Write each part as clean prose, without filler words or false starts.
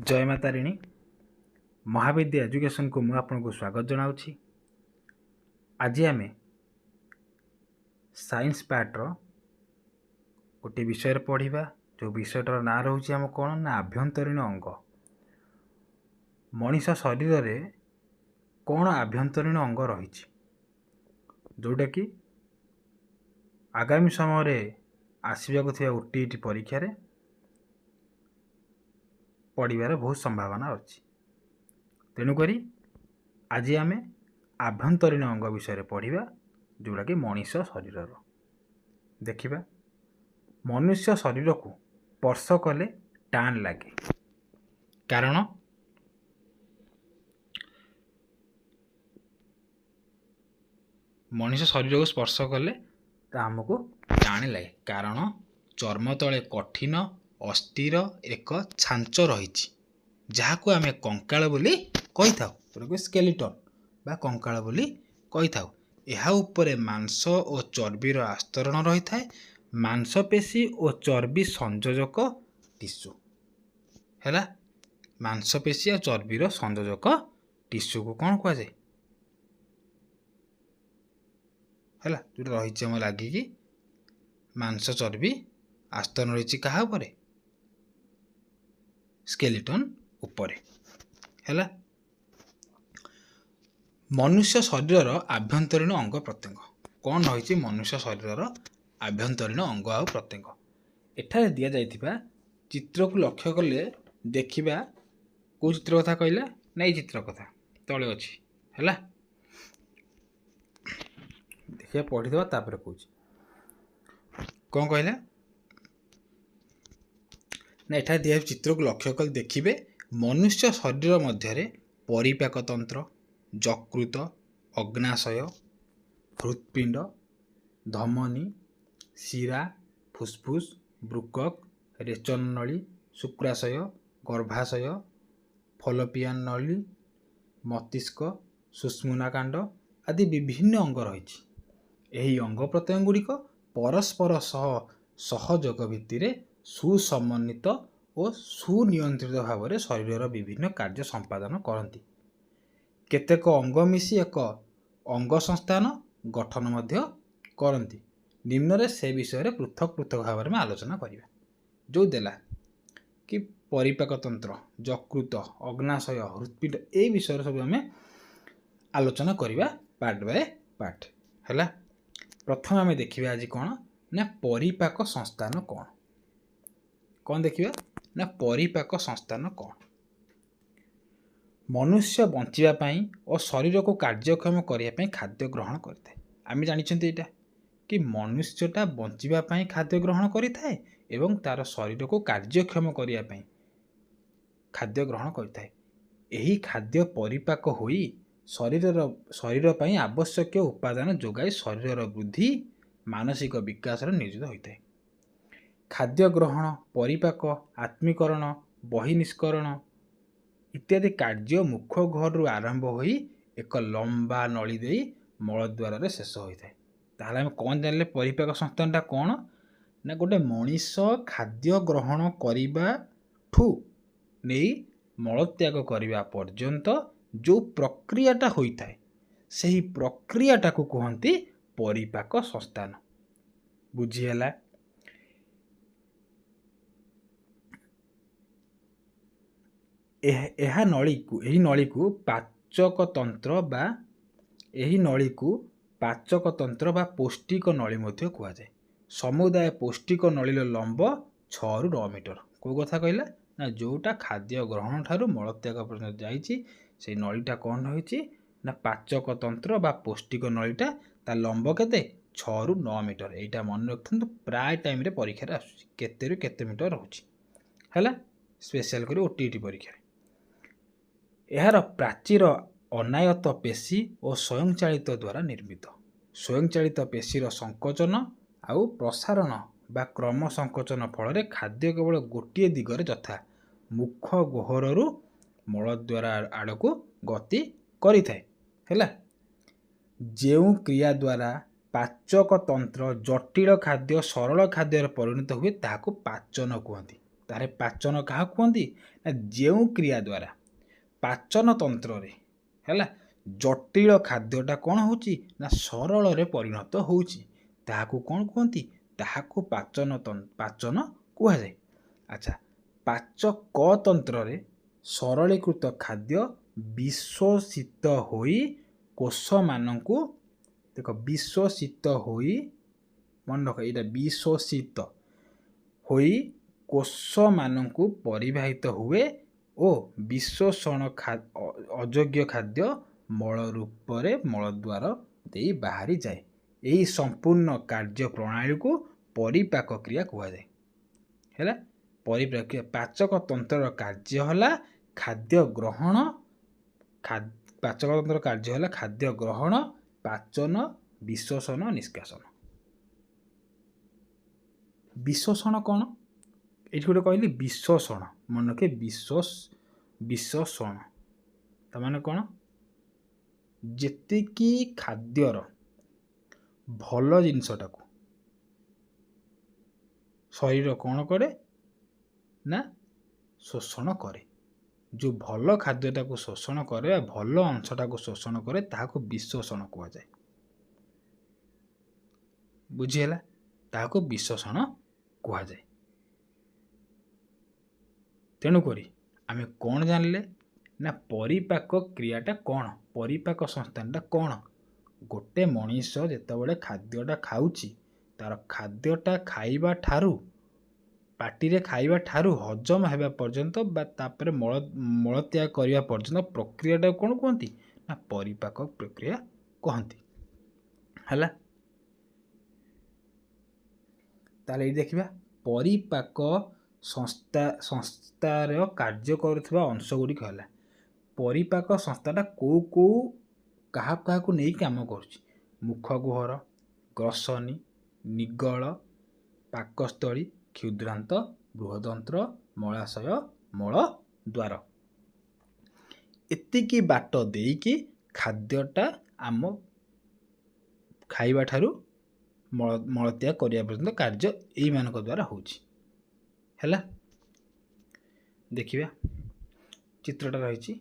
ଜୟ ମା ତାରିଣୀ। ମହାବିଦ୍ୟା ଏଜୁକେସନକୁ ମୁଁ ଆପଣଙ୍କୁ ସ୍ୱାଗତ ଜଣାଉଛି। ଆଜି ଆମେ ସାଇନ୍ସ ପାର୍ଟର ଗୋଟିଏ ବିଷୟରେ ପଢ଼ିବା, ଯେଉଁ ବିଷୟଟାର ନାଁ ରହୁଛି ଆମ କ'ଣ ନା ଆଭ୍ୟନ୍ତରୀଣ ଅଙ୍ଗ। ମଣିଷ ଶରୀରରେ କ'ଣ ଆଭ୍ୟନ୍ତରୀଣ ଅଙ୍ଗ ରହିଛି, ଯେଉଁଟାକି ଆଗାମୀ ସମୟରେ ଆସିବାକୁ ଥିବା OTET ପରୀକ୍ଷାରେ ପଡ଼ିବାର ବହୁତ ସମ୍ଭାବନା ଅଛି। ତେଣୁକରି ଆଜି ଆମେ ଆଭ୍ୟନ୍ତରୀଣ ଅଙ୍ଗ ବିଷୟରେ ପଢ଼ିବା, ଯେଉଁଟାକି ମଣିଷ ଶରୀରର। ଦେଖିବା, ମନୁଷ୍ୟ ଶରୀରକୁ ସ୍ପର୍ଶ କଲେ ଟାଣ ଲାଗେ, କାରଣ ମଣିଷ ଶରୀରକୁ ସ୍ପର୍ଶ କଲେ ତା ଆମକୁ ଟାଣ ଲାଗେ, କାରଣ ଚର୍ମ ତଳେ କଠିନ ଅସ୍ଥିର ଏକ ଛାଞ୍ଚ ରହିଛି, ଯାହାକୁ ଆମେ କଙ୍କାଳ ବୋଲି କହିଥାଉ, ଯେଉଁଟାକୁ ସ୍କେଲିଟନ୍ ବା କଙ୍କାଳ ବୋଲି କହିଥାଉ। ଏହା ଉପରେ ମାଂସ ଓ ଚର୍ବିର ଆସ୍ତରଣ ରହିଥାଏ। ମାଂସପେଶୀ ଓ ଚର୍ବି ସଂଯୋଜକ ଟିସୁ ହେଲା। ମାଂସପେଶୀ ଆଉ ଚର୍ବିର ସଂଯୋଜକ ଟିସୁକୁ କ'ଣ କୁହାଯାଏ? ହେଲା, ଯେଉଁଟା ରହିଛି ଆମ ଲାଗିକି ମାଂସ ଚର୍ବି ଆସ୍ତରଣ ରହିଛି କାହା ଉପରେ? ସ୍କେଲିଟନ୍ ଉପରେ। ହେଲା, ମନୁଷ୍ୟ ଶରୀରର ଆଭ୍ୟନ୍ତରୀଣ ଅଙ୍ଗ ପ୍ରତ୍ୟଙ୍ଗ କ'ଣ ରହିଛି? ମନୁଷ୍ୟ ଶରୀରର ଆଭ୍ୟନ୍ତରୀଣ ଅଙ୍ଗ ଆଉ ପ୍ରତ୍ୟଙ୍ଗ ଏଠାରେ ଦିଆଯାଇଥିବା ଚିତ୍ରକୁ ଲକ୍ଷ୍ୟ କଲେ ଦେଖିବା। କେଉଁ ଚିତ୍ର କଥା କହିଲା ନା ଏଇ ଚିତ୍ର କଥା ତଳେ ଅଛି। ହେଲା, ଦେଖିବା, ପଢ଼ିଦେବା, ତାପରେ କହୁଛି। କ'ଣ କହିଲା ନା ଏଠାରେ ଦିଆଯାଇଥିବା ଚିତ୍ରକୁ ଲକ୍ଷ୍ୟ କଲେ ଦେଖିବେ, ମନୁଷ୍ୟ ଶରୀର ମଧ୍ୟରେ ପରିପାକ ତନ୍ତ୍ର, ଯକୃତ, ଅଗ୍ନାଶୟ, ହୃତ୍ପିଣ୍ଡ, ଧମନୀ, ଶିରା, ଫୁସଫୁସ, ବୃକକ୍, ରେଚନ ନଳୀ, ଶୁକ୍ରାଶୟ, ଗର୍ଭାଶୟ, ଫଲୋପିଆନ ନଳୀ, ମସ୍ତିଷ୍କ, ସୁଷୁମ୍ନାକାଣ୍ଡ ଆଦି ବିଭିନ୍ନ ଅଙ୍ଗ ରହିଛି। ଏହି ଅଙ୍ଗ ପ୍ରତ୍ୟଙ୍ଗ ଗୁଡ଼ିକ ପରସ୍ପର ସହ ସହଯୋଗ ଭିତ୍ତିରେ ସୁସମନ୍ୱିତ ଓ ସୁନିୟନ୍ତ୍ରିତ ଭାବରେ ଶରୀରର ବିଭିନ୍ନ କାର୍ଯ୍ୟ ସମ୍ପାଦନ କରନ୍ତି। କେତେକ ଅଙ୍ଗ ମିଶି ଏକ ଅଙ୍ଗ ସଂସ୍ଥାନ ଗଠନ ମଧ୍ୟ କରନ୍ତି। ନିମ୍ନରେ ସେ ବିଷୟରେ ପୃଥକ ପୃଥକ ଭାବରେ ଆମେ ଆଲୋଚନା କରିବା। ଯେଉଁ ଦେଲା କି ପରିପାକ ତନ୍ତ୍ର, ଯକୃତ, ଅଗ୍ନାଶୟ, ହୃତ୍ପିଣ୍ଡ, ଏଇ ବିଷୟରେ ସବୁ ଆମେ ଆଲୋଚନା କରିବା ପାର୍ଟ ବାଇ ପାର୍ଟ। ହେଲା, ପ୍ରଥମେ ଆମେ ଦେଖିବା ଆଜି କ'ଣ ନା ପରିପାକ ସଂସ୍ଥାନ କ'ଣ। କ'ଣ ଦେଖିବା ନା ପରିପାକ ସଂସ୍ଥାନ କ'ଣ। ମନୁଷ୍ୟ ବଞ୍ଚିବା ପାଇଁ ଓ ଶରୀରକୁ କାର୍ଯ୍ୟକ୍ଷମ କରିବା ପାଇଁ ଖାଦ୍ୟ ଗ୍ରହଣ କରିଥାଏ। ଆମେ ଜାଣିଛନ୍ତି ଏଇଟା କି ମନୁଷ୍ୟଟା ବଞ୍ଚିବା ପାଇଁ ଖାଦ୍ୟ ଗ୍ରହଣ କରିଥାଏ ଏବଂ ତା'ର ଶରୀରକୁ କାର୍ଯ୍ୟକ୍ଷମ କରିବା ପାଇଁ ଖାଦ୍ୟ ଗ୍ରହଣ କରିଥାଏ। ଏହି ଖାଦ୍ୟ ପରିପାକ ହୋଇ ଶରୀର ପାଇଁ ଆବଶ୍ୟକୀୟ ଉପାଦାନ ଯୋଗାଇ ଶରୀରର ବୃଦ୍ଧି, ମାନସିକ ବିକାଶରେ ନିୟୋଜିତ ହୋଇଥାଏ। ଖାଦ୍ୟ ଗ୍ରହଣ, ପରିପାକ, ଆତ୍ମୀକରଣ, ବହିନିଷ୍କରଣ ଇତ୍ୟାଦି କାର୍ଯ୍ୟ ମୁଖ ଘରରୁ ଆରମ୍ଭ ହୋଇ ଏକ ଲମ୍ବା ନଳୀ ଦେଇ ମଳଦ୍ୱାରରେ ଶେଷ ହୋଇଥାଏ। ତାହେଲେ ଆମେ କ'ଣ ଜାଣିଲେ ପରିପାକ ସଂସ୍ଥାନଟା କ'ଣ ନା ଗୋଟେ ମଣିଷ ଖାଦ୍ୟ ଗ୍ରହଣ କରିବାଠୁ ନେଇ ମଳତ୍ୟାଗ କରିବା ପର୍ଯ୍ୟନ୍ତ ଯେଉଁ ପ୍ରକ୍ରିୟାଟା ହୋଇଥାଏ, ସେହି ପ୍ରକ୍ରିୟାଟାକୁ କୁହନ୍ତି ପରିପାକ ସଂସ୍ଥାନ। ବୁଝିହେଲା? ଏହା ନଳୀକୁ ଏହି ନଳୀକୁ ପାଚକ ତନ୍ତ୍ର ବା ଏହି ନଳୀକୁ ପାଚକ ତନ୍ତ୍ର ବା ପୌଷ୍ଟିକ ନଳୀ ମଧ୍ୟ କୁହାଯାଏ। ସମୁଦାୟ ପୌଷ୍ଟିକ ନଳୀର ଲମ୍ବ 6ରୁ 9 ମିଟର। କେଉଁ କଥା କହିଲା ନା ଯେଉଁଟା ଖାଦ୍ୟ ଗ୍ରହଣ ଠାରୁ ମଳତ୍ୟାଗ ପର୍ଯ୍ୟନ୍ତ ଯାଇଛି, ସେଇ ନଳୀଟା କ'ଣ ରହିଛି ନା ପାଚକ ତନ୍ତ୍ର ବା ପୌଷ୍ଟିକ ନଳୀଟା, ତା ଲମ୍ବ କେତେ? 6ରୁ 9 ମିଟର। ଏଇଟା ମନେ ରଖନ୍ତୁ, ପ୍ରାୟ ଟାଇମ୍ରେ ପରୀକ୍ଷାରେ ଆସୁଛି କେତେରୁ କେତେ ମିଟର ରହୁଛି। ହେଲା, ସ୍ପେଶାଲ କରି OTET ପରୀକ୍ଷାରେ। ଏହାର ପ୍ରାଚୀର ଅନାୟତ ପେଶୀ ଓ ସ୍ୱୟଂଚାଳିତ ଦ୍ୱାରା ନିର୍ମିତ। ସ୍ୱୟଂଚାଳିତ ପେଶୀର ସଂକୋଚନ ଆଉ ପ୍ରସାରଣ ବା କ୍ରମ ସଂକୋଚନ ଫଳରେ ଖାଦ୍ୟ କେବଳ ଗୋଟିଏ ଦିଗରେ, ଯଥା ମୁଖ ଗହ୍ୱରରୁ ମଳଦ୍ୱାର ଆଡ଼କୁ ଗତି କରିଥାଏ। ହେଲା, ଯେଉଁ କ୍ରିୟା ଦ୍ୱାରା ପାଚକ ତନ୍ତ୍ର ଜଟିଳ ଖାଦ୍ୟ ସରଳ ଖାଦ୍ୟରେ ପରିଣତ ହୁଏ, ତାହାକୁ ପାଚନ କୁହନ୍ତି। ତାହେଲେ ପାଚନ କାହାକୁ କୁହନ୍ତି ନା ଯେଉଁ କ୍ରିୟା ଦ୍ୱାରା ପାଚନ ତନ୍ତ୍ରରେ ହେଲା ଜଟିଳ ଖାଦ୍ୟଟା କ'ଣ ହେଉଛି ନା ସରଳରେ ପରିଣତ ହେଉଛି, ତାହାକୁ କ'ଣ କୁହନ୍ତି? ତାହାକୁ ପାଚନ କୁହାଯାଏ। ଆଚ୍ଛା, ପାଚକ ତନ୍ତ୍ରରେ ସରଳୀକୃତ ଖାଦ୍ୟ ବିଶୋଷିତ ହୋଇ କୋଷମାନଙ୍କୁ, ଦେଖ ବିଶୋଷିତ ହୋଇ, ମନେ ରଖ ଏଇଟା, ବିଶୋଷିତ ହୋଇ କୋଷମାନଙ୍କୁ ପରିବାହିତ ହୁଏ ଓ ବିଶୋଷଣ ଅଯୋଗ୍ୟ ଖାଦ୍ୟ ମଳ ରୂପରେ ମଳଦ୍ୱାର ଦେଇ ବାହାରିଯାଏ। ଏହି ସମ୍ପୂର୍ଣ୍ଣ କାର୍ଯ୍ୟ ପ୍ରଣାଳୀକୁ ପରିପାକ କ୍ରିୟା କୁହାଯାଏ। ହେଲା, ପରିପାକ ପାଚକ ତନ୍ତ୍ରର କାର୍ଯ୍ୟ ହେଲା ଖାଦ୍ୟ ଗ୍ରହଣ, ପାଚକ ତନ୍ତ୍ରର କାର୍ଯ୍ୟ ହେଲା ଖାଦ୍ୟ ଗ୍ରହଣ, ପାଚନ, ବିଶୋଷଣ, ନିଷ୍କାସନ। ବିଶୋଷଣ କ'ଣ? ଏଇଠି ଗୋଟେ କହିଲି ବିଶୋଷଣ, ମନେ ରଖେ ବିଶୋଷଣ ତାମାନେ କ'ଣ? ଯେତିକି ଖାଦ୍ୟର ଭଲ ଜିନିଷଟାକୁ ଶରୀର କ'ଣ କରେ ନା ଶୋଷଣ କରେ। ଯେଉଁ ଭଲ ଖାଦ୍ୟଟାକୁ ଶୋଷଣ କରେ ବା ଭଲ ଅଂଶଟାକୁ ଶୋଷଣ କରେ ତାହାକୁ ବିଶୋଷଣ କୁହାଯାଏ। ବୁଝିହେଲା? ତାହାକୁ ବିଶୋଷଣ କୁହାଯାଏ। ତେଣୁକରି ଆମେ କ'ଣ ଜାଣିଲେ ନା ପରିପାକ କ୍ରିୟାଟା କ'ଣ, ପରିପାକ ସଂସ୍ଥାନଟା କ'ଣ। ଗୋଟେ ମଣିଷ ଯେତେବେଳେ ଖାଦ୍ୟଟା ଖାଉଛି, ତାର ଖାଦ୍ୟଟା ଖାଇବା ଠାରୁ, ପାଟିରେ ଖାଇବା ଠାରୁ ହଜମ ହେବା ପର୍ଯ୍ୟନ୍ତ ବା ତାପରେ ମଳତ୍ୟାଗ କରିବା ପର୍ଯ୍ୟନ୍ତ ପ୍ରକ୍ରିୟାଟାକୁ କ'ଣ କୁହନ୍ତି ନା ପରିପାକ ପ୍ରକ୍ରିୟା କହନ୍ତି। ହେଲା, ତାହେଲେ ଏଇଠି ଦେଖିବା ପରିପାକ ସଂସ୍ଥାର କାର୍ଯ୍ୟ କରୁଥିବା ଅଂଶ ଗୁଡ଼ିକ ହେଲା। ପରିପାକ ସଂସ୍ଥାଟା କେଉଁ କେଉଁ କାହାକୁ କାହାକୁ ନେଇ କାମ କରୁଛି? ମୁଖ ଗହ୍ୱର, ଗ୍ରସନୀ, ନିଗଳ, ପାକସ୍ଥଳୀ, କ୍ଷୁଦ୍ରାନ୍ତ, ବୃହଦନ୍ତ୍ର, ମଳାଶୟ, ମଳଦ୍ୱାର। ଏତିକି ବାଟ ଦେଇକି ଖାଦ୍ୟଟା ଆମ ଖାଇବା ଠାରୁ ମଳତ୍ୟାଗ କରିବା ପର୍ଯ୍ୟନ୍ତ କାର୍ଯ୍ୟ ଏଇମାନଙ୍କ ଦ୍ୱାରା ହେଉଛି। ହେଲା, ଦେଖିବା ଚିତ୍ରଟା ରହିଛି।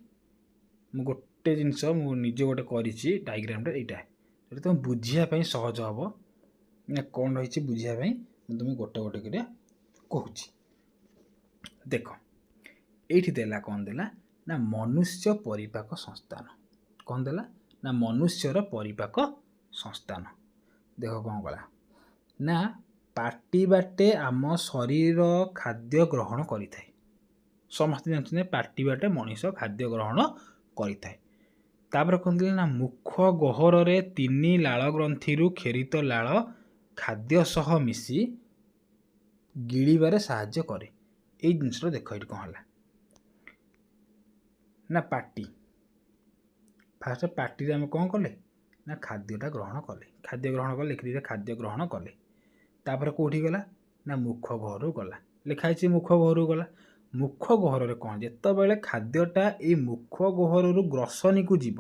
ମୁଁ ଗୋଟେ ଜିନିଷ ମୁଁ ନିଜେ ଗୋଟେ କରିଛି ଡାଇଗ୍ରାମଟା, ଏଇଟା ଏଇଟା ତୁମେ ବୁଝିବା ପାଇଁ ସହଜ ହେବ ନା କ'ଣ ରହିଛି ବୁଝିବା ପାଇଁ ମୁଁ ତୁମକୁ ଗୋଟେ ଗୋଟେ କରି କହୁଛି। ଦେଖ ଏଇଠି ଦେଲା କ'ଣ ଦେଲା ନା ମନୁଷ୍ୟ ପରିପାକ ସଂସ୍ଥାନ। କ'ଣ ଦେଲା ନା ମନୁଷ୍ୟର ପରିପାକ ସଂସ୍ଥାନ। ଦେଖ କ'ଣ କଲା ନା ପାଟି ବାଟେ ଆମ ଶରୀର ଖାଦ୍ୟ ଗ୍ରହଣ କରିଥାଏ। ସମସ୍ତେ ଜାଣିଛନ୍ତି ପାଟି ବାଟେ ମଣିଷ ଖାଦ୍ୟ ଗ୍ରହଣ କରିଥାଏ। ତାପରେ କ'ଣ ଦେଲା ନା ମୁଖ ଗହ୍ୱରରେ ତିନି ଲାଳ ଗ୍ରନ୍ଥିରୁ କ୍ଷରିତ ଲାଳ ଖାଦ୍ୟ ସହ ମିଶି ଗିଳିବାରେ ସାହାଯ୍ୟ କରେ। ଏଇ ଜିନିଷଟା ଦେଖ ଏଇଠି କ'ଣ ହେଲା ନା ପାଟି, ଫାଷ୍ଟ ପାଟିରେ ଆମେ କ'ଣ କଲେ ନା ଖାଦ୍ୟଟା ଗ୍ରହଣ କଲେ, ଖାଦ୍ୟ ଗ୍ରହଣ କଲେ, ଲେଖିଦେଇଥିଲେ ଖାଦ୍ୟ ଗ୍ରହଣ କଲେ। ତାପରେ କେଉଁଠି ଗଲା ନା ମୁଖ ଗହ୍ୱରକୁ ଗଲା, ଲେଖା ହେଇଛି ମୁଖ ଗହ୍ୱରକୁ ଗଲା। ମୁଖ ଗହ୍ୱରରେ କ'ଣ, ଯେତେବେଳେ ଖାଦ୍ୟଟା ଏଇ ମୁଖ ଗହ୍ୱରରୁ ଗ୍ରସନୀକୁ ଯିବ,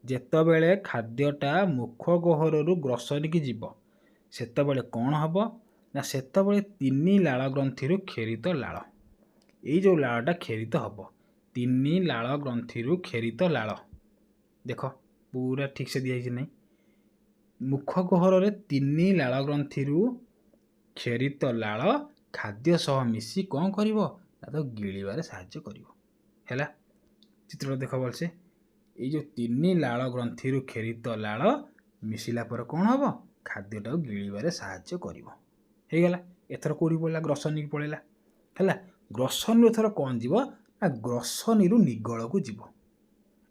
ଯେତେବେଳେ ଖାଦ୍ୟଟା ମୁଖ ଗହ୍ୱରରୁ ଗ୍ରସନୀକି ଯିବ ସେତେବେଳେ କ'ଣ ହେବ ନା ସେତେବେଳେ ତିନି ଲାଳ ଗ୍ରନ୍ଥିରୁ କ୍ଷରିତ ଲାଳ, ଏଇ ଯେଉଁ ଲାଳଟା କ୍ଷରିତ ହେବ, ତିନି ଲାଳ ଗ୍ରନ୍ଥିରୁ କ୍ଷରିତ ଲାଳ, ଦେଖ ପୁରା ଠିକ୍ସେ ଦିଆହେଇଛି ନାହିଁ। ମୁଖ ଗହ୍ୱରରେ ତିନି ଲାଳ ଗ୍ରନ୍ଥିରୁ କ୍ଷରିତ ଲାଳ ଖାଦ୍ୟ ସହ ମିଶି କ'ଣ କରିବ ନା ତାକୁ ଗିଳିବାରେ ସାହାଯ୍ୟ କରିବ। ହେଲା, ଚିତ୍ରଟା ଦେଖ ଭଲସେ। ଏଇ ଯେଉଁ ତିନି ଲାଳ ଗ୍ରନ୍ଥିରୁ କ୍ଷରିତ ଲାଳ ମିଶିଲା ପରେ କ'ଣ ହେବ, ଖାଦ୍ୟଟାକୁ ଗିଳିବାରେ ସାହାଯ୍ୟ କରିବ। ହେଇଗଲା। ଏଥର କେଉଁଠି ପଳେଇଲା, ଗ୍ରସନୀକି ପଳେଇଲା। ହେଲା, ଗ୍ରସନୀରୁ ଏଥର କ'ଣ ଯିବ ନା ଗ୍ରସନୀରୁ ନିଗଳକୁ ଯିବ,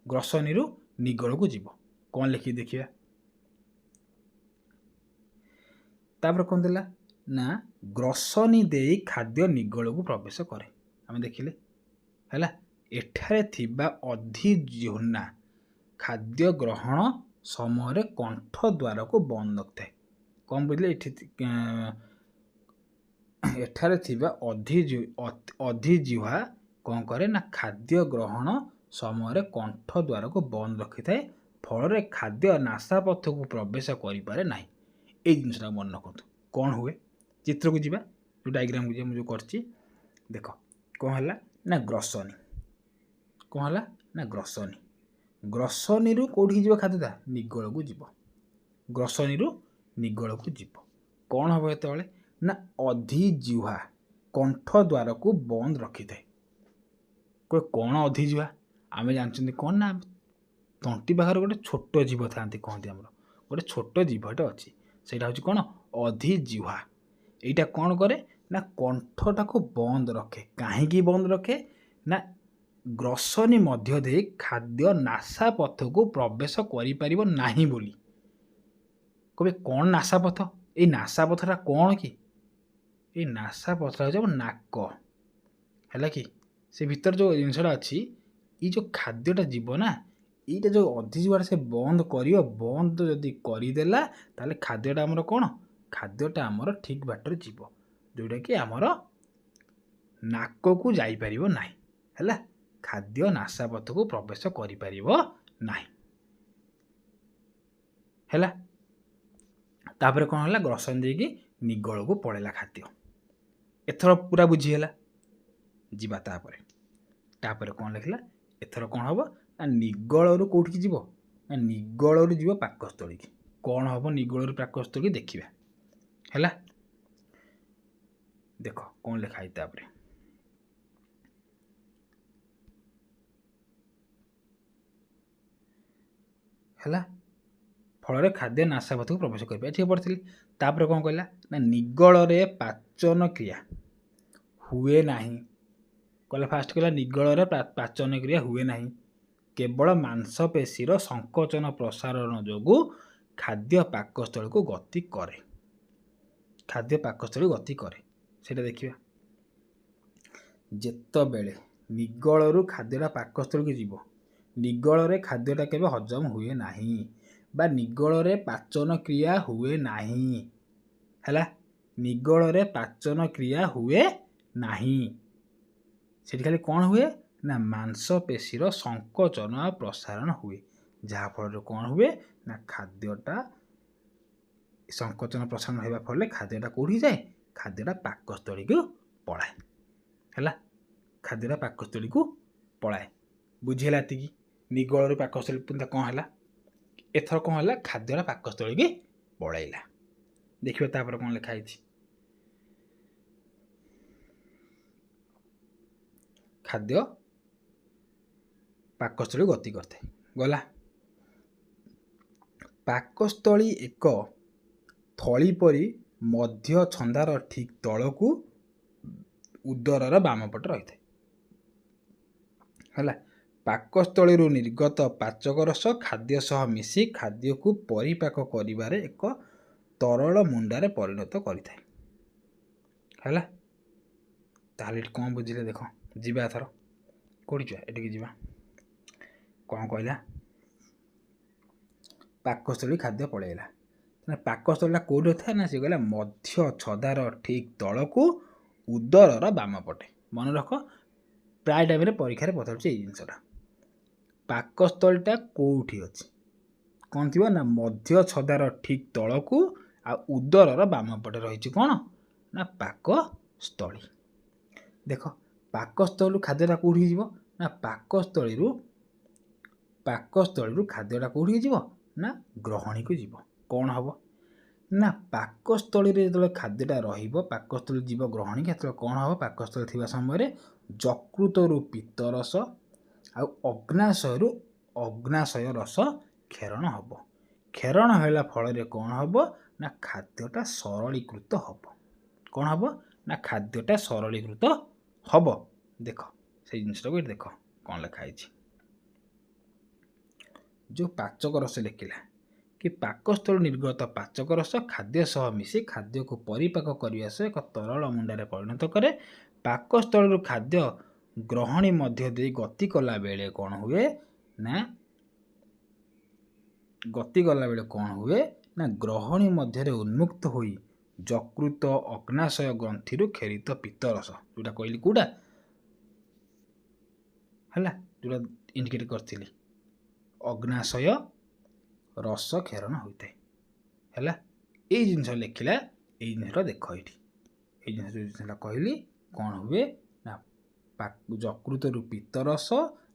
ଗ୍ରସନୀରୁ ନିଗଳକୁ ଯିବ। କ'ଣ ଲେଖିକି ଦେଖିବା। ତାପରେ କ'ଣ ଦେଲା ନା ଗ୍ରସନୀ ଦେଇ ଖାଦ୍ୟ ନିଗଳକୁ ପ୍ରବେଶ କରେ। ଆମେ ଦେଖିଲେ। ହେଲା, ଏଠାରେ ଥିବା ଅଧିଜୋନା ଖାଦ୍ୟ ଗ୍ରହଣ ସମୟରେ କଣ୍ଠ ଦ୍ୱାରକୁ ବନ୍ଦ ରଖିଥାଏ। କ'ଣ ବୁଝିଲେ? ଏଠି ଏଠାରେ ଥିବା ଅଧିଜିହ୍ୱା କ'ଣ କରେ ନା ଖାଦ୍ୟ ଗ୍ରହଣ ସମୟରେ କଣ୍ଠ ଦ୍ୱାରକୁ ବନ୍ଦ ରଖିଥାଏ, ଫଳରେ ଖାଦ୍ୟ ନାସାପଥକୁ ପ୍ରବେଶ କରିପାରେ ନାହିଁ। ଏଇ ଜିନିଷଟା ମନେ ରଖନ୍ତୁ। କ'ଣ ହୁଏ, ଚିତ୍ରକୁ ଯିବା, ଯେଉଁ ଡାଇଗ୍ରାମକୁ ଯିବା, ମୁଁ ଯେଉଁ କରିଛି। ଦେଖ କ'ଣ ହେଲା ନା ଗ୍ରସନୀ, କ'ଣ ହେଲା ନା ଗ୍ରସନୀ। ଗ୍ରସନୀରୁ କେଉଁଠିକି ଯିବ ଖାଦ୍ୟଟା? ନିଗଳକୁ ଯିବ। ଗ୍ରସନୀରୁ ନିଗଳକୁ ଯିବ। କ'ଣ ହେବ ଏତେବେଳେ ନା ଅଧିଜିହ୍ୱା କଣ୍ଠ ଦ୍ୱାରକୁ ବନ୍ଦ ରଖିଥାଏ। କ'ଣ ଅଧିଜିହ୍ୱା? ଆମେ ଜାଣିଛନ୍ତି କ'ଣ ନା ତଣ୍ଟି ପାଖରେ ଗୋଟେ ଛୋଟ ଜୀବ ଥାନ୍ତି, କହନ୍ତି ଆମର ଗୋଟେ ଛୋଟ ଜୀବଟେ ଅଛି, ସେଇଟା ହେଉଛି କ'ଣ ଅଧିଜିହ୍ୱା। ଏଇଟା କ'ଣ କରେ ନା କଣ୍ଠଟାକୁ ବନ୍ଦ ରଖେ। କାହିଁକି ବନ୍ଦ ରଖେ ନା ଗ୍ରସନୀ ମଧ୍ୟ ଦେଇ ଖାଦ୍ୟ ନାସାପଥକୁ ପ୍ରବେଶ କରିପାରିବ ନାହିଁ ବୋଲି। କହିବେ କ'ଣ ନାସାପଥ? ଏଇ ନାସାପଥଟା କ'ଣ କି? ଏଇ ନାସାପଥଟା ହେଉଛି ଆମ ନାକ, ହେଲା କି? ସେ ଭିତରେ ଯେଉଁ ଜିନିଷଟା ଅଛି, ଏଇ ଯେଉଁ ଖାଦ୍ୟଟା ଯିବ ନା, ଏଇଟା ଯେଉଁ ଅଧିଜିହ୍ୱାଟା ସେ ବନ୍ଦ କରିବ। ବନ୍ଦ ଯଦି କରିଦେଲା ତାହେଲେ ଖାଦ୍ୟଟା ଆମର କ'ଣ? ଖାଦ୍ୟଟା ଆମର ଠିକ୍ ବାଟରେ ଯିବ, ଯେଉଁଟାକି ଆମର ନାକକୁ ଯାଇପାରିବ ନାହିଁ। ହେଲା, ଖାଦ୍ୟ ନାସାପଥକୁ ପ୍ରବେଶ କରିପାରିବ ନାହିଁ। ହେଲା, ତାପରେ କ'ଣ ହେଲା? ଗ୍ରସନ ଦେଇକି ନିଗଳକୁ ପଳେଇଲା ଖାଦ୍ୟ। ଏଥର ପୁରା ବୁଝିହେଲା। ଯିବା ତାପରେ, ତାପରେ କ'ଣ ଲେଖିଲା? ଏଥର କ'ଣ ହେବ ନା ନିଗଳରୁ କେଉଁଠିକି ଯିବ? ନା ନିଗଳରୁ ଯିବ ପାକସ୍ଥଳୀକି। କ'ଣ ହେବ ନିଗଳରୁ ପାକସ୍ଥଳୀ ଦେଖିବା। ହେଲା, ଦେଖ କ'ଣ ଲେଖା ହେଇଛି ତାପରେ। ହେଲା, ଫଳରେ ଖାଦ୍ୟ ନାସାପଥକୁ ପ୍ରବେଶ କରିପାରିବ। ଏଠିକି ପଢ଼ିଥିଲି। ତାପରେ କ'ଣ କହିଲା ନା ନିଗଳରେ ପାଚନ କ୍ରିୟା ହୁଏ ନାହିଁ। କହିଲା ଫାଷ୍ଟ କହିଲା ନିଗଳରେ ପାଚନ କ୍ରିୟା ହୁଏ ନାହିଁ, କେବଳ ମାଂସପେଶୀର ସଂକୋଚନ ପ୍ରସାରଣ ଯୋଗୁଁ ଖାଦ୍ୟ ପାକସ୍ଥଳୀକୁ ଗତି କରେ। ଖାଦ୍ୟ ପାକସ୍ଥଳୀ ଗତି କରେ, ସେଇଟା ଦେଖିବା। ଯେତେବେଳେ ନିଗଳରୁ ଖାଦ୍ୟଟା ପାକସ୍ଥଳୀକୁ ଯିବ, ନିଗଳରେ ଖାଦ୍ୟଟା କେବେ ହଜମ ହୁଏ ନାହିଁ ବା ନିଗଳରେ ପାଚନ କ୍ରିୟା ହୁଏ ନାହିଁ। ହେଲା, ନିଗଳରେ ପାଚନ କ୍ରିୟା ହୁଏ ନାହିଁ। ସେଠି ଖାଲି କ'ଣ ହୁଏ ନା ମାଂସପେଶୀର ସଂକୋଚନ ଆଉ ପ୍ରସାରଣ ହୁଏ, ଯାହାଫଳରେ କ'ଣ ହୁଏ ନା ଖାଦ୍ୟଟା ସଂକୋଚନ ପ୍ରସାରଣ ହେବା ଫଳରେ ଖାଦ୍ୟଟା କେଉଁଠି ଯାଏ? ଖାଦ୍ୟଟା ପାକସ୍ଥଳୀକୁ ପଳାଏ। ହେଲା, ଖାଦ୍ୟଟା ପାକସ୍ଥଳୀକୁ ପଳାଏ। ବୁଝିହେଲା ଏତିକି? ନିଗଳରୁ ପାକସ୍ଥଳୀ କ'ଣ ହେଲା? ଏଥର କ'ଣ ହେଲା? ଖାଦ୍ୟଟା ପାକସ୍ଥଳୀକି ପଳାଇଲା। ଦେଖିବା ତାପରେ କ'ଣ ଲେଖା ହେଇଛି। ଖାଦ୍ୟ ପାକସ୍ଥଳୀ ଗତି କରିଥାଏ। ଗଲା, ପାକସ୍ଥଳୀ ଏକ ଥଳି ପରି ମଧ୍ୟ ଛନ୍ଦାର ଠିକ୍ ତଳକୁ ଉଦରର ବାମ ପଟେ ରହିଥାଏ। ହେଲା, ପାକସ୍ଥଳୀରୁ ନିର୍ଗତ ପାଚକ ରସ ଖାଦ୍ୟ ସହ ମିଶି ଖାଦ୍ୟକୁ ପରିପାକ କରିବାରେ ଏକ ତରଳ ମୁଣ୍ଡାରେ ପରିଣତ କରିଥାଏ। ହେଲା, ତାହେଲେ ଏଠି କ'ଣ ବୁଝିଲେ? ଦେଖ, ଯିବା ଏଥର କେଉଁଠି ଯିବା? ଏଠିକି ଯିବା। କ'ଣ କହିଲା? ପାକସ୍ଥଳୀ ଖାଦ୍ୟ ପଳେଇଲା। ପାକସ୍ଥଳୀଟା କେଉଁଠି ଥାଏ ନା ସେ କହିଲା ମଧ୍ୟ ଛଦାର ଠିକ୍ ତଳକୁ ଉଦରର ବାମ ପଟେ। ମନେ ରଖ, ପ୍ରାୟ ଟାଇମ୍ରେ ପରୀକ୍ଷାରେ ପଚାରୁଛି ଏଇ ଜିନିଷଟା। ପାକସ୍ଥଳୀଟା କେଉଁଠି ଅଛି? କ'ଣ ଥିବ ନା ମଧ୍ୟ ଛଦାର ଠିକ୍ ତଳକୁ ଆଉ ଉଦରର ବାମ ପଟେ ରହିଛି କ'ଣ ନା ପାକସ୍ଥଳୀ। ଦେଖ, ପାକସ୍ଥଳୀରୁ ଖାଦ୍ୟଟା କେଉଁଠିକି ଯିବ ନା ପାକସ୍ଥଳୀରୁ ଖାଦ୍ୟଟା କେଉଁଠିକି ଯିବ ନା ଗ୍ରହଣୀକୁ ଯିବ। କ'ଣ ହେବ ନା ପାକସ୍ଥଳୀରେ ଯେତେବେଳେ ଖାଦ୍ୟଟା ରହିବ, ପାକସ୍ଥଳୀ ଯିବ ଗ୍ରହଣୀ, ସେତେବେଳେ କ'ଣ ହେବ? ପାକସ୍ଥଳୀ ଥିବା ସମୟରେ ଯକୃତରୁ ପିତ୍ତରସ ଆଉ ଅଗ୍ନାଶୟରୁ ଅଗ୍ନାଶୟ ରସ କ୍ଷରଣ ହେବ। କ୍ଷରଣ ହେଲା ଫଳରେ କ'ଣ ହେବ ନା ଖାଦ୍ୟଟା ସରଳୀକୃତ ହେବ। କ'ଣ ହେବ ନା ଖାଦ୍ୟଟା ସରଳୀକୃତ ହେବ। ଦେଖ ସେଇ ଜିନିଷଟାକୁ ଏଠି ଦେଖ କ'ଣ ଲେଖା ହେଇଛି। ଯେଉଁ ପାଚକ ରସ ଲେଖିଲା କି ପାକସ୍ଥଳୀ ନିର୍ଗତ ପାଚକ ରସ ଖାଦ୍ୟ ସହ ମିଶି ଖାଦ୍ୟକୁ ପରିପାକ କରିବା ସହ ଏକ ତରଳ ମୁଣ୍ଡାରେ ପରିଣତ କରେ। ପାକସ୍ଥଳୀରୁ ଖାଦ୍ୟ ଗ୍ରହଣୀ ମଧ୍ୟ ଦେଇ ଗତି କଲାବେଳେ କ'ଣ ହୁଏ ନା ଗ୍ରହଣୀ ମଧ୍ୟରେ ଉନ୍ମୁକ୍ତ ହୋଇ ଯକୃତ ଅଗ୍ନାଶୟ ଗ୍ରନ୍ଥିରୁ କ୍ଷରିତ ପିତ୍ତରସ, ଯେଉଁଟା କହିଲି କେଉଁଟା ହେଲା, ଯେଉଁଟା ଇଣ୍ଡିକେଟ୍ କରିଥିଲି, ଅଗ୍ନାଶୟ ରସ କ୍ଷରଣ ହୋଇଥାଏ। ହେଲା, ଏଇ ଜିନିଷ ଲେଖିଲା। ଏଇ ଜିନିଷଟା ଦେଖ ଏଇଠି, ଏଇ ଜିନିଷ ଯେଉଁ ଜିନିଷଟା କହିଲି କ'ଣ ହୁଏ ନା ଯକୃତରୁ ପିତ୍ତରସ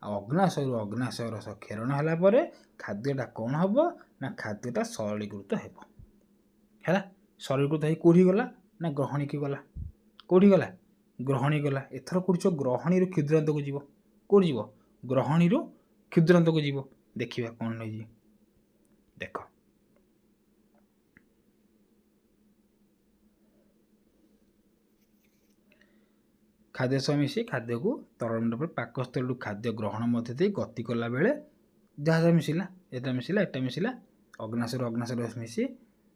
ଆଉ ଅଗ୍ନାଶୟରୁ ଅଗ୍ନାଶୟ ରସ କ୍ଷରଣ ହେଲା ପରେ ଖାଦ୍ୟଟା କ'ଣ ହେବ ନା ଖାଦ୍ୟଟା ସରଳୀକୃତ ହେବ। ହେଲା, ସରଳୀକୃତ ହେଇ କେଉଁଠି ଗଲା ନା ଗ୍ରହଣୀକି ଗଲା। କେଉଁଠି ଗଲା? ଗ୍ରହଣୀ ଗଲା। ଏଥର କେଉଁଠି ଯିବ? ଗ୍ରହଣୀରୁ କ୍ଷୁଦ୍ରାନ୍ତକୁ ଯିବ। କେଉଁଠି ଯିବ? ଗ୍ରହଣୀରୁ କ୍ଷୁଦ୍ରାନ୍ତକୁ ଯିବ। ଦେଖିବା କ'ଣ ହେଇଛି। ଦେଖ, ଖାଦ୍ୟ ସହ ମିଶି ଖାଦ୍ୟକୁ ତରଳ ପରେ ପାକସ୍ଥଳୀରୁ ଖାଦ୍ୟ ଗ୍ରହଣ ମଧ୍ୟ ଦେଇ ଗତି କଲାବେଳେ ଯାହା ଯାହା ମିଶିଲା, ଏଟା ମିଶିଲା, ଏଟା ମିଶିଲା, ଅଗ୍ନାଶୟରୁ ଅଗ୍ନାଶୟ ରସ ମିଶି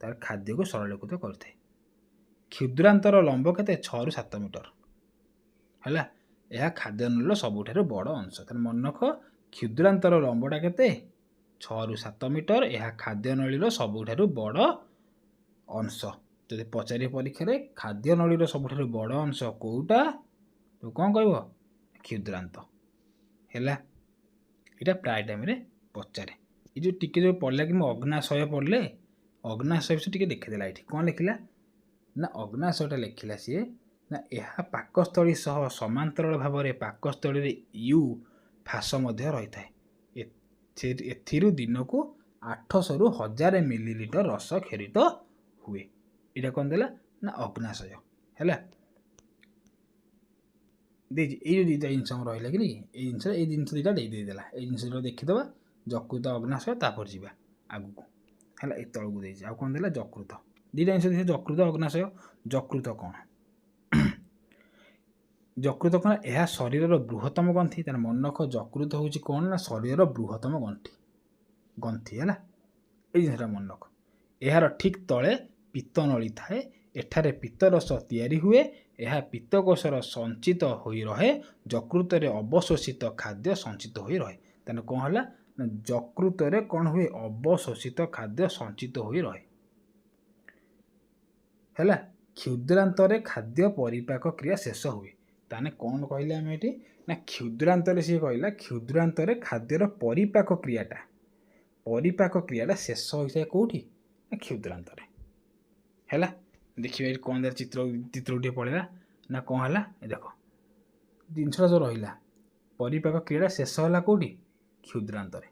ତାର ଖାଦ୍ୟକୁ ସରଳୀକୃତ କରିଥାଏ। କ୍ଷୁଦ୍ରାନ୍ତର ଲମ୍ବ କେତେ? 6ରୁ 7 ମିଟର। ହେଲା, ଏହା ଖାଦ୍ୟନଳୀର ସବୁଠାରୁ ବଡ଼ ଅଂଶ। ତାହେଲେ ମନେ ରଖ, କ୍ଷୁଦ୍ରାନ୍ତର ଲମ୍ବଟା କେତେ? 6ରୁ 7 ମିଟର। ଏହା ଖାଦ୍ୟନଳୀର ସବୁଠାରୁ ବଡ଼ ଅଂଶ। ଯଦି ପଚାରିବ ପରୀକ୍ଷାରେ ଖାଦ୍ୟନଳୀର ସବୁଠାରୁ ବଡ଼ ଅଂଶ କେଉଁଟା, ତ କ'ଣ କହିବ? କ୍ଷୁଦ୍ରାନ୍ତ। ହେଲା, ଏଇଟା ପ୍ରାୟ ଟାଇମ୍ରେ ପଚାରେ। ଏ ଯେଉଁ ଟିକେ ଯେଉଁ ପଡ଼ିଲା କି ମୁଁ ଅଗ୍ନାଶୟ ପଡ଼ିଲେ, ଅଗ୍ନାଶୟ ବିଷୟରେ ଟିକେ ଦେଖିଦେଲା। ଏଇଠି କ'ଣ ଲେଖିଲା ନା ଅଗ୍ନାଶୟଟା ଲେଖିଲା ସିଏ ନା ଏହା ପାକସ୍ଥଳୀ ସହ ସମାନ୍ତରାଳ ଭାବରେ ପାକସ୍ଥଳୀରେ you ଫାସ ମଧ୍ୟ ରହିଥାଏ। ଏଥିରୁ ଦିନକୁ 800ରୁ 1000 ମିଲିଲିଟର ରସ କ୍ଷରିତ ହୁଏ। ଏଇଟା କ'ଣ ଦେଲା ନା ଅଗ୍ନାଶୟ। ହେଲା, ଦେଇଛି। ଏଇ ଯେଉଁ ଦୁଇଟା ଜିନିଷ ଆମର ରହିଲା କି ନାଇଁ, ଏଇ ଜିନିଷ ଦୁଇଟା ଦେଇଦେଲା। ଏଇ ଜିନିଷ ଦୁଇଟା ଦେଖିଦେବା, ଯକୃତ ଅଗ୍ନାଶୟ, ତାପରେ ଯିବା ଆଗକୁ। ହେଲା, ଏ ତଳକୁ ଦେଇଛି। ଆଉ କ'ଣ ଦେଲା? ଯକୃତ। ଦୁଇଟା ଜିନିଷ ଦେଇଛି, ଯକୃତ ଅଗ୍ନାଶୟ। ଯକୃତ କ'ଣ? ଯକୃତ କ'ଣ? ଏହା ଶରୀରର ବୃହତ୍ତମ ଗ୍ରନ୍ଥି। ତାର ମନେ ରଖ, ଯକୃତ ହେଉଛି କ'ଣ ନା ଶରୀରର ବୃହତ୍ତମ ଗ୍ରନ୍ଥି। ହେଲା, ଏଇ ଜିନିଷଟା ମନେ ରଖ। ଏହାର ଠିକ୍ ତଳେ ପିତ୍ତନଳୀ ଥାଏ। ଏଠାରେ ପିତ୍ତରସ ତିଆରି ହୁଏ। ଏହା ପିତ୍ତକୋଷର ସଞ୍ଚିତ ହୋଇ ରହେ। ଯକୃତରେ ଅବଶୋଷିତ ଖାଦ୍ୟ ସଞ୍ଚିତ ହୋଇ ରହେ। ତାହେଲେ କ'ଣ ହେଲା ନା ଯକୃତରେ କ'ଣ ହୁଏ? ଅବଶୋଷିତ ଖାଦ୍ୟ ସଞ୍ଚିତ ହୋଇ ରହେ। ହେଲା, କ୍ଷୁଦ୍ରାନ୍ତରେ ଖାଦ୍ୟ ପରିପାକ କ୍ରିୟା ଶେଷ ହୁଏ। ତାହେଲେ କ'ଣ କହିଲେ ଆମେ ଏଠି ନା କ୍ଷୁଦ୍ରାନ୍ତରେ, ସିଏ କହିଲା କ୍ଷୁଦ୍ରାନ୍ତରେ ଖାଦ୍ୟର ପରିପାକ କ୍ରିୟାଟା ଶେଷ ହୋଇଥାଏ କେଉଁଠି ନା କ୍ଷୁଦ୍ରାନ୍ତରେ। ହେଲା, ଦେଖିବା ଏଠି କ'ଣ ଦେଲା। ଚିତ୍ରକୁ ଟିକେ ପଳେଇବା ନା କ'ଣ ହେଲା। ଏ ଦେଖ, ଜିନିଷଟା ଯେଉଁ ରହିଲା ପରିପାକ କ୍ରିୟାଟା ଶେଷ ହେଲା କେଉଁଠି? କ୍ଷୁଦ୍ରାନ୍ତରେ।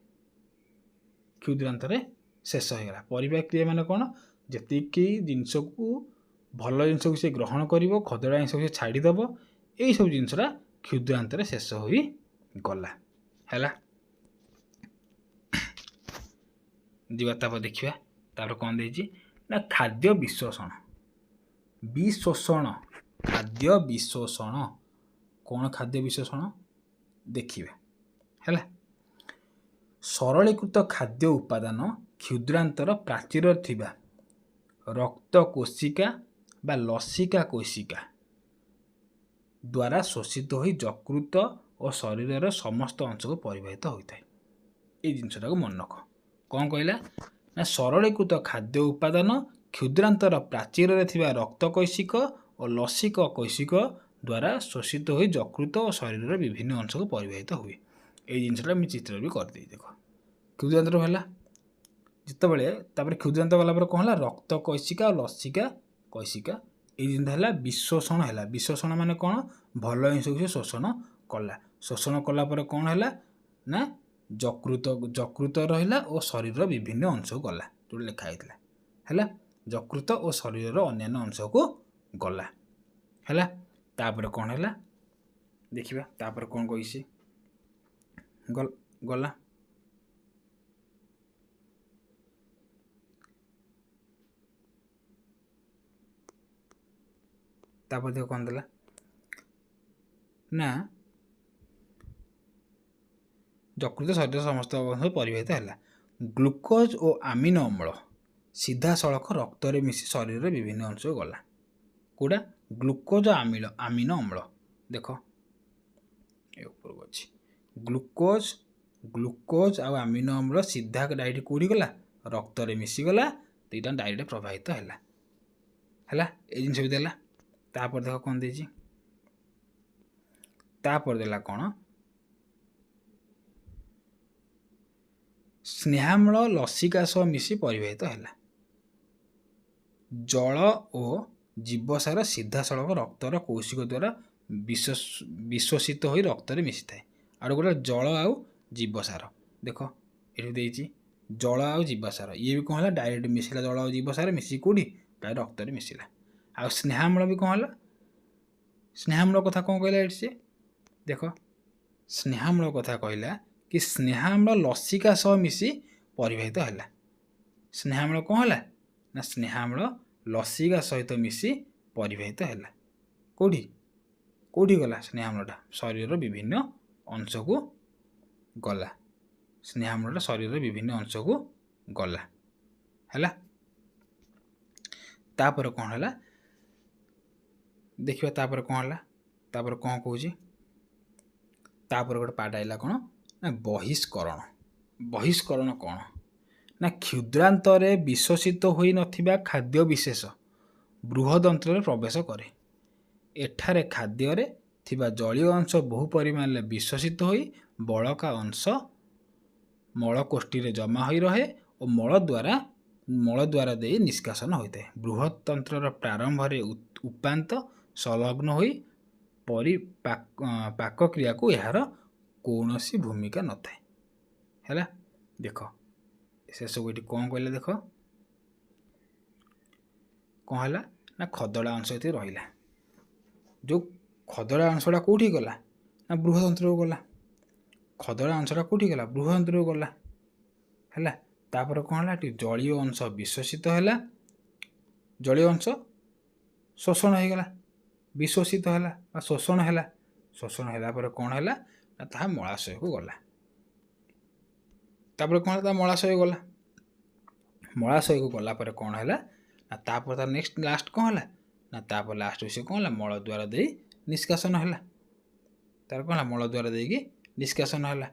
କ୍ଷୁଦ୍ରାନ୍ତରେ ଶେଷ ହେଇଗଲା। ପରିପାକ କ୍ରିୟା ମାନେ କ'ଣ? ଯେତିକି ଜିନିଷକୁ ଭଲ ଜିନିଷକୁ ସେ ଗ୍ରହଣ କରିବ, ଖଦଡ଼ା ଜିନିଷକୁ ସେ ଛାଡ଼ିଦେବ, ଏଇସବୁ ଜିନିଷଟା କ୍ଷୁଦ୍ରାନ୍ତରେ ଶେଷ ହୋଇଗଲା। ହେଲା, ଯିବା ତାପରେ ଦେଖିବା ତାପରେ କ'ଣ ଦେଇଛି ନା ଖାଦ୍ୟ ବିଶୋଷଣ। ବିଶୋଷଣ, ଖାଦ୍ୟ ବିଶୋଷଣ କ'ଣ? ଖାଦ୍ୟ ବିଶୋଷଣ ଦେଖିବା। ହେଲା, ସରଳୀକୃତ ଖାଦ୍ୟ ଉପାଦାନ କ୍ଷୁଦ୍ରାନ୍ତର ପ୍ରାଚୀରରେ ଥିବା ରକ୍ତ କୋଷିକା ବା ଲସିକା କୋଷିକା ଦ୍ୱାରା ଶୋଷିତ ହୋଇ ଯକୃତ ଓ ଶରୀରର ସମସ୍ତ ଅଂଶକୁ ପରିବାହିତ ହୋଇଥାଏ। ଏଇ ଜିନିଷଟାକୁ ମନେ ରଖ। କ'ଣ କହିଲା ନା ସରଳୀକୃତ ଖାଦ୍ୟ ଉପାଦାନ କ୍ଷୁଦ୍ରାନ୍ତର ପ୍ରାଚୀରରେ ଥିବା ରକ୍ତ କୋଷିକ ଓ ଲସିକ କୋଷିକ ଦ୍ୱାରା ଶୋଷିତ ହୋଇ ଯକୃତ ଓ ଶରୀରର ବିଭିନ୍ନ ଅଂଶକୁ ପରିବାହିତ ହୁଏ। ଏଇ ଜିନିଷଟା ମୁଁ ଚିତ୍ର ବି କରିଦେଇ ଦେଖ। କ୍ଷୁଦ୍ରାନ୍ତର ହେଲା ଯେତେବେଳେ, ତାପରେ କ୍ଷୁଦ୍ରାନ୍ତ ଗଲା ପରେ କ'ଣ ହେଲା? ରକ୍ତ କୋଷିକା ଆଉ ଲସିକା କୋଷିକା, ଏଇ ଜିନିଷ ହେଲା ବିଶୋଷଣ ହେଲା। ବିଶୋଷଣ ମାନେ କ'ଣ? ଭଲ ଜିନିଷକୁ ସେ ଶୋଷଣ କଲା। ଶୋଷଣ କଲା ପରେ କ'ଣ ହେଲା ନା ଯକୃତ ରହିଲା ଓ ଶରୀରର ବିଭିନ୍ନ ଅଂଶକୁ ଗଲା, ଯେଉଁଟା ଲେଖା ହେଇଥିଲା। ହେଲା, ଯକୃତ ଓ ଶରୀରର ଅନ୍ୟାନ୍ୟ ଅଂଶକୁ ଗଲା। ହେଲା, ତାପରେ କ'ଣ ହେଲା ଦେଖିବା। ତାପରେ କ'ଣ କହିଛି ଗଲା। ତାପରେ ଦେଖ କ'ଣ ଦେଲା ନା ଯକୃତ ଶରୀର ସମସ୍ତ ଅଂଶ ପରିବାହିତ ହେଲା। ଗ୍ଲୁକୋଜ ଓ ଆମିନୋ ଅମ୍ଳ ସିଧାସଳଖ ରକ୍ତରେ ମିଶି ଶରୀରର ବିଭିନ୍ନ ଅଂଶକୁ ଗଲା। କେଉଁଟା? ଗ୍ଲୁକୋଜ ଆମିନୋ ଅମ୍ଳ। ଦେଖ ଏ ଉପରକୁ ଅଛି ଗ୍ଲୁକୋଜ ଆଉ ଆମିନୋ ଅମ୍ଳ ସିଧା ଡାଇରେକ୍ଟ କେଉଁଠି ଗଲା? ରକ୍ତରେ ମିଶିଗଲା, ଦୁଇଟା ଡାଇରେକ୍ଟ ପ୍ରବାହିତ ହେଲା। ହେଲା, ଏଇ ଜିନିଷ ବି ଦେଲା। ତାପରେ ଦେଖ କ'ଣ ଦେଇଛି। ତାପରେ ଦେଲା କ'ଣ? ସ୍ନେହାମ୍ଳ ଲସିକା ସହ ମିଶି ପରିବାହିତ ହେଲା। ଜଳ ଓ ଜୀବସାର ସିଧାସଳଖ ରକ୍ତର କୋଷିକ ଦ୍ୱାରା ବିଶ୍ୱସିତ ହୋଇ ରକ୍ତରେ ମିଶିଥାଏ। ଆଉ ଗୋଟେ ଜଳ ଆଉ ଜୀବସାର, ଦେଖ ଏଠି ଦେଇଛି ଜଳ ଆଉ ଜୀବସାର, ଇଏ ବି କ'ଣ ହେଲା ଡାଇରେକ୍ଟ ମିଶିଲା, ଜଳ ଆଉ ଜୀବସାର ମିଶିକି କେଉଁଠି ଡାଇରେକ୍ଟ ରକ୍ତରେ ମିଶିଲା। ଆଉ ସ୍ନେହାମ୍ଳ ବି କ'ଣ ହେଲା, ସ୍ନେହାମ୍ଳ କଥା କ'ଣ କହିଲା ଏଠି ସେ, ଦେଖ ସ୍ନେହାମ୍ଳ କଥା କହିଲା କି ସ୍ନେହାମ୍ଳ ଲସିକା ସହ ମିଶି ପରିବାହିତ ହେଲା। ସ୍ନେହାମ୍ଳ କ'ଣ ହେଲା ନା ସ୍ନେହାମ୍ଳ ଲସିକା ସହିତ ମିଶି ପରିବାହିତ ହେଲା। କେଉଁଠି କେଉଁଠି ଗଲା ସ୍ନେହାମ୍ଳଟା, ଶରୀରର ବିଭିନ୍ନ ଅଂଶକୁ ଗଲା, ସ୍ନେହାମ୍ଳଟା ଶରୀରର ବିଭିନ୍ନ ଅଂଶକୁ ଗଲା ହେଲା। ତାପରେ କ'ଣ ହେଲା ଦେଖିବା, ତାପରେ କ'ଣ ହେଲା, ତାପରେ କ'ଣ କହୁଛି, ତାପରେ ଗୋଟେ ପାର୍ଟ ଆଇଲା କ'ଣ ନା ବହିଷ୍କରଣ। ବହିଷ୍କରଣ କ'ଣ ନା କ୍ଷୁଦ୍ରାନ୍ତରେ ବିଶୋଷିତ ହୋଇନଥିବା ଖାଦ୍ୟ ବିଶେଷ ବୃହଦନ୍ତ୍ରରେ ପ୍ରବେଶ କରେ। ଏଠାରେ ଖାଦ୍ୟରେ ଥିବା ଜଳୀୟ ଅଂଶ ବହୁ ପରିମାଣରେ ବିଶୋଷିତ ହୋଇ ବଳକା ଅଂଶ ମଳକୋଷ୍ଠୀରେ ଜମା ହୋଇ ରହେ ଓ ମଳଦ୍ୱାରା ଦେଇ ନିଷ୍କାସନ ହୋଇଥାଏ। ବୃହତନ୍ତ୍ରର ପ୍ରାରମ୍ଭରେ ଉପାନ୍ତ ସଂଲଗ୍ନ ହୋଇ ପାକକ୍ରିୟାକୁ ଏହାର କୌଣସି ଭୂମିକା ନଥାଏ ହେଲା। ଦେଖ ସେସବୁ ଏଠି କ'ଣ କହିଲେ, ଦେଖ କ'ଣ ହେଲା ନା ଖଦଡ଼ା ଅଂଶ ଏଠି ରହିଲା। ଯେଉଁ ଖଦଡ଼ା ଅଂଶଟା କେଉଁଠି ଗଲା ନା ବୃହତନ୍ତ୍ରକୁ ଗଲା, ଖଦଡ଼ା ଅଂଶଟା କେଉଁଠି ଗଲା ବୃହତନ୍ତ୍ରକୁ ଗଲା ହେଲା। ତାପରେ କ'ଣ ହେଲା ଏଠି ଜଳୀୟ ଅଂଶ ବିଶୋଷିତ ହେଲା, ଜଳୀୟ ଅଂଶ ଶୋଷଣ ହେଇଗଲା, ବିଶୋଷିତ ହେଲା ବା ଶୋଷଣ ହେଲା। ଶୋଷଣ ହେଲା ପରେ କ'ଣ ହେଲା ନା ତାହା ମଳାଶୟକୁ ଗଲା। ତାପରେ କ'ଣ ହେଲା ତା ମଳାଶୟ ଗଲା, ମଳାଶୟକୁ ଗଲା ପରେ କ'ଣ ହେଲା ନା ତାପରେ ତାର ନେକ୍ସଟ ଲାଷ୍ଟ କ'ଣ ହେଲା ନା ତାପରେ ଲାଷ୍ଟ ସେ କ'ଣ ହେଲା ମଳଦ୍ୱାର ଦେଇ ନିଷ୍କାସନ ହେଲା। ତାର କ'ଣ ହେଲା ମଳଦ୍ୱାର ଦେଇକି ନିଷ୍କାସନ ହେଲା।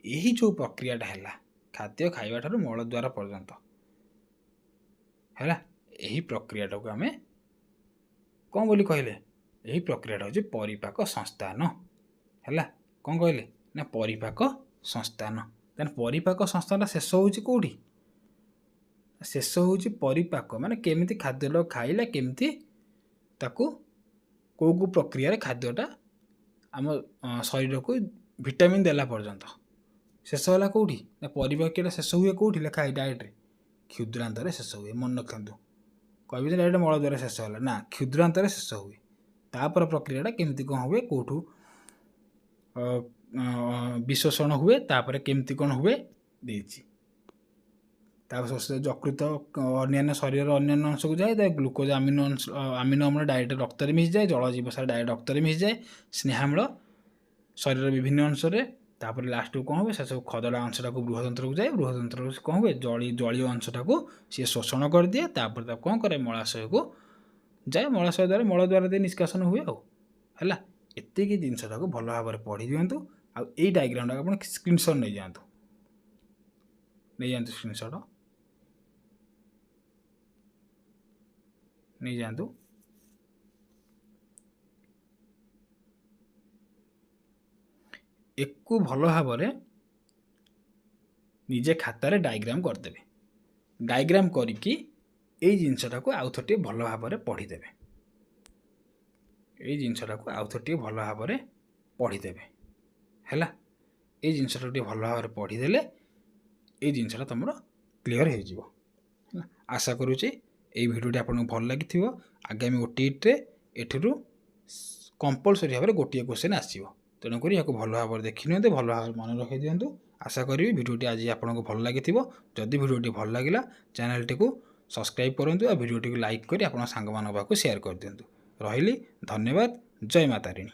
ଏହି ଯେଉଁ ପ୍ରକ୍ରିୟାଟା ହେଲା ଖାଦ୍ୟ ଖାଇବା ଠାରୁ ମଳଦ୍ୱାର ପର୍ଯ୍ୟନ୍ତ ହେଲା, ଏହି ପ୍ରକ୍ରିୟାଟାକୁ ଆମେ କ'ଣ ବୋଲି କହିଲେ, ଏହି ପ୍ରକ୍ରିୟାଟା ହେଉଛି ପରିପାକ ସଂସ୍ଥାନ ହେଲା। କ'ଣ କହିଲେ ନା ପରିପାକ ସଂସ୍ଥାନ। ତେଣୁ ପରିପାକ ସଂସ୍ଥାନଟା ଶେଷ ହେଉଛି କେଉଁଠି, ଶେଷ ହେଉଛି ପରିପାକ, ମାନେ କେମିତି ଖାଦ୍ୟଟା ଖାଇଲା, କେମିତି ତାକୁ କେଉଁ କେଉଁ ପ୍ରକ୍ରିୟାରେ ଖାଦ୍ୟଟା ଆମ ଶରୀରକୁ ଭିଟାମିନ୍ ଦେଲା ପର୍ଯ୍ୟନ୍ତ ଶେଷ ହେଲା କେଉଁଠି ନା ପରିପାକଟା ଶେଷ ହୁଏ କେଉଁଠି ଲେଖା ହେଇ ଡାଏଟ୍ରେ କ୍ଷୁଦ୍ରାନ୍ତରେ ଶେଷ ହୁଏ। ମନେ ରଖନ୍ତୁ, କହିବି ଯେ ଡାଇରେକ୍ଟ ମଳଦ୍ୱାରା ଶେଷ ହେଲା ନା, କ୍ଷୁଦ୍ରାନ୍ତରେ ଶେଷ ହୁଏ। ତାପରେ ପ୍ରକ୍ରିୟାଟା କେମିତି କ'ଣ ହୁଏ, କେଉଁଠୁ ବିଶୋଷଣ ହୁଏ, ତାପରେ କେମିତି କ'ଣ ହୁଏ ଦେଇଛି। ତାପରେ ଯକୃତ ଅନ୍ୟାନ୍ୟ ଶରୀରର ଅନ୍ୟାନ୍ୟ ଅଂଶକୁ ଯାଏ, ତା ଗ୍ଲୁକୋଜ ଆମିନୋ ଅଂଶ ଆମିନୋ ଅମ୍ଳ ଡାଇରେକ୍ଟ ରକ୍ତରେ ମିଶିଯାଏ, ଜଳ ଜୀବସାର ଡାଇରେକ୍ଟ ରକ୍ତରେ ମିଶିଯାଏ, ସ୍ନେହାମ୍ଳ ଶରୀରର ବିଭିନ୍ନ ଅଂଶରେ। ତାପରେ ଲାଷ୍ଟକୁ କ'ଣ ହୁଏ ସେସବୁ ଖଦଡ଼ା ଅଂଶଟାକୁ ବୃହତନ୍ତ୍ରକୁ ଯାଏ, ବୃହତନ୍ତ୍ରକୁ କ'ଣ ହୁଏ ଜଳୀୟ ଅଂଶଟାକୁ ସିଏ ଶୋଷଣ କରିଦିଏ। ତାପରେ ତାକୁ କ'ଣ କରେ ମଳାଶୟକୁ ଯାଏ, ମଳାଶୟ ଦ୍ୱାରା ମଳଦ୍ୱାରା ଦେଇ ନିଷ୍କାସନ ହୁଏ ଆଉ ହେଲା। ଏତିକି ଜିନିଷଟାକୁ ଭଲ ଭାବରେ ପଢ଼ି ଦିଅନ୍ତୁ। ଆଉ ଏଇ ଡାଇଗ୍ରାମଟାକୁ ଆପଣ ସ୍କ୍ରିନସଟ୍ ନେଇଯାଆନ୍ତୁ, ନେଇଯାଆନ୍ତୁ ସ୍କ୍ରିନସଟ୍ ନେଇଯାଆନ୍ତୁ। ଏକୁ ଭଲ ଭାବରେ ନିଜେ ଖାତାରେ ଡାଇଗ୍ରାମ କରିଦେବେ, ଡାଇଗ୍ରାମ କରିକି ଏଇ ଜିନିଷଟାକୁ ଆଉ ଥରେ ଟିକେ ଭଲ ଭାବରେ ପଢ଼ିଦେବେ, ଏଇ ଜିନିଷଟାକୁ ଆଉ ଥରେ ଟିକେ ଭଲ ଭାବରେ ପଢ଼ିଦେବେ ହେଲା। ଏଇ ଜିନିଷଟାକୁ ଟିକେ ଭଲ ଭାବରେ ପଢ଼ିଦେଲେ ଏଇ ଜିନିଷଟା ତୁମର କ୍ଲିଅର୍ ହେଇଯିବ ହେଲା। ଆଶା କରୁଛି ଏଇ ଭିଡ଼ିଓଟି ଆପଣଙ୍କୁ ଭଲ ଲାଗିଥିବ। ଆଗାମୀ ଓଟିଇଟିରେ ଏଥିରୁ କମ୍ପଲସରି ଭାବରେ ଗୋଟିଏ କ୍ୱେଶ୍ଚନ୍ ଆସିବ, ତେଣୁକରି ଏହାକୁ ଭଲ ଭାବରେ ଦେଖିନିଅନ୍ତୁ, ଭଲ ଭାବରେ ମନେ ରଖିଦିଅନ୍ତୁ। ଆଶା କରିବି ଭିଡ଼ିଓଟି ଆଜି ଆପଣଙ୍କୁ ଭଲ ଲାଗିଥିବ। ଯଦି ଭିଡ଼ିଓଟି ଭଲ ଲାଗିଲା ଚ୍ୟାନେଲଟିକୁ ସବସ୍କ୍ରାଇବ୍ କରନ୍ତୁ ଆଉ ଭିଡ଼ିଓଟିକୁ ଲାଇକ୍ କରି ଆପଣ ସାଙ୍ଗମାନଙ୍କ ପାଖକୁ ସେୟାର କରିଦିଅନ୍ତୁ। ରହିଲି, ଧନ୍ୟବାଦ, ଜୟ ମା ତାରିଣୀ।